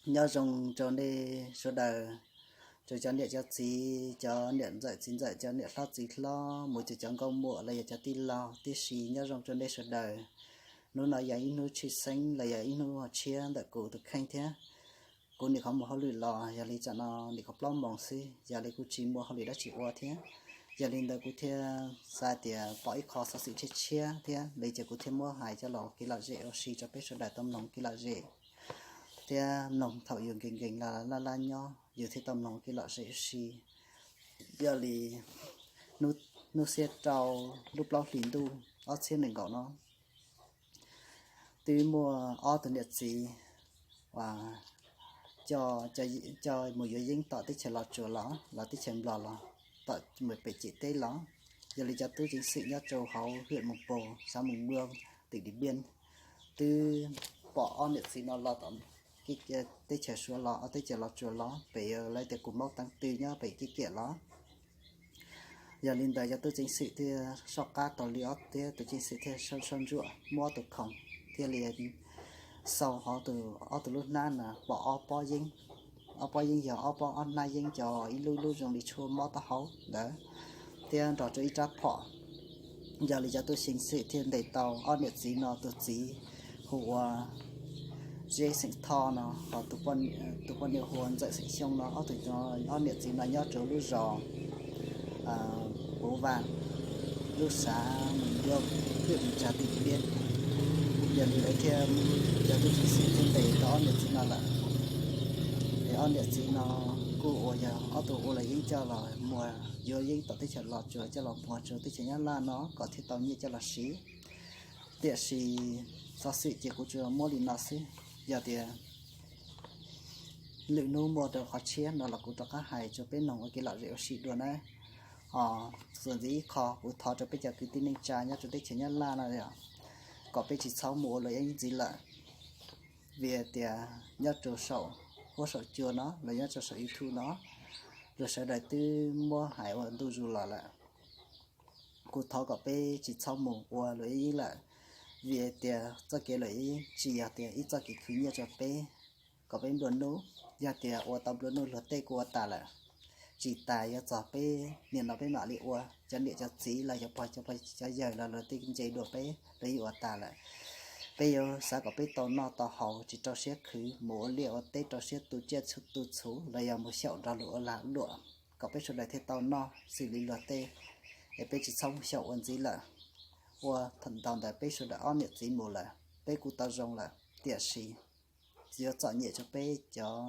Nyob zoo rau nej sawv daws, rau cov niam cov txiv, cov niam ntxawm txiv ntxawm, cov niam hlob txiv hlob, mus rau cov nkauj muam los yog cov tij laug tij si, nyob zoo rau nej sawv daws. Hnub no yog ib hnub tshwj xeeb los yog ib hnub tshiab ntawm kuv tus kheej thiab. Kuv nim qhuav mus hauj lwm los, yog li tsam no nim qhuav plaub moos xwb, yog li kuv tsis muaj hauj lwm dab tsi ua thiab. Yog li ntawd kuv thiaj xav tias pom ib qho xov xwm tshiab tshiab thiab li ces kuv thiaj muab hais coj los kev lom zem ua si rau peb sawv daws tau mloog kev lom zem thiab mloog thaum yus nkees nkees los laj laj nyob yus thiaj tau mloog kev lom zem ua si. Yog li hnub xiab rau lub plaub hlis ntuj ob txhiab nees nkaum no, twb muaj ob tug niam txiv uas coj mus yuav yeeb tom teb chaws Los Tsuas los, los teb chaws Nplog los, tom mus pem ciam teb los. Yog li cov tub ceev xwm nyob rau hauv hwm Moos Pos, xav mus muaj tim Dim Npiaj, twb pom ob niam txiv no los tom teb chaws Suav los, ob teb chaws Los Tsuas los pem lawv tias Kus Maub Teev Tw nyob pem kev kiam los. Yog li ntawd cov tub ceev xwm thiaj soj qab tau li ob tug ceev xwm thiaj soj ntsuam muab ob tug khoom thiaj li xau hauv ob tug lub hnab na pom ob pob yeeb. Ob pob yeeb yog ob pob ob hnab yeeb cov ib lub ib lub zoo li tshuaj mob taub hau ntawd thiab nrog rau ib rab phom. Yog li cov tub ceev xwm thiaj ntes tau ob niam txiv no, tus txiv hu ua Zeb xeem Thoj no, ho tus poj niam hu ua Ntxawm xeem Xyooj no. Ob tug, ob niam txiv no nyob rau lub zos Puv Vam, lub xav Moos Yauj, hwm Moos Tshas tim Dim Npiaj. Yog li lawv thiaj, cov tub ceev xwm thiaj ntes tau ob niam txiv no lawm. Es ob niam txiv no kuj ua yog ob tug ua luam yeeb coj los muag, yuav yeeb tom teb chaws Los Tsuas coj los muag rau teb chaws Nyab Laj no kom thiaj tau nyiaj coj los siv. Tiam sis xov xwm ces kuv tsuas muab li no xwb. Yog tias lwm hnub muaj rau qhov tshiab no los kuv rov qab hais rau peb mloog ua kev lom zem ua si dua na. Ho txuas ntxiv ib qho kuv thov rau peb cov kwv tij neej tsa nyob rau teb chaws Nyab Laj no yog kom peb tsis txhob mus ua luam yeeb ntxiv lawm. Vim tias nyob rau saum huab saum cua no los nyob rau saum YouTube no, luag sawv daws twb muab hais ua ntu zus los lawm. Kuv thov kom peb tsis txhob mus ua luam yeeb lawm, vim tias txoj kev luam yeeb tsis yog tias ib txoj kev khwv nyiaj rau peb kom peb nplua nuj. Yog tias ua tau nplua nuj luag tej kuj ua tas lawm, tsis tas yuav txog peb niaj no peb mam li ua, cov niam cov txiv los yog pog cov pog cov yawg los luag tej nce dua peb los yeej ua tas lawm. Peb yuav xav kom peb tau noj tau haus tsis rau siab khwv, mus ua liaj ua teb rau siab tu tsiaj tu txhuv los yog mus xyaum nrog luag ua lag luam, kom peb sawv daws thiaj tau noj xws li luag tej, es peb tsis txhob mus xyaum ua ntxiv lawm. Ua ntau ntawd peb sawv daws ob niam txiv mus lawm, peb kuj tau zoo lawm, tiam sis yuav txom nyem rau peb cov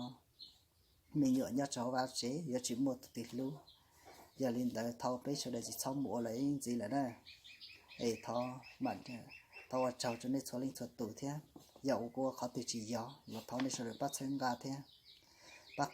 me nyuam nyob rau hauv vaj tsev yuav tsis muaj tus twg hlub. Yog li ntawd thov peb sawv daws tsis txhob mus ua luam yeeb ntxiv lawm na. Es thov, thov ua tsaug rau nej txhua leej txhua tus thiab. Yog ua kuv ua qhov twg tsis yog los thov nej sawv daws pab txhawb nqa thiab pab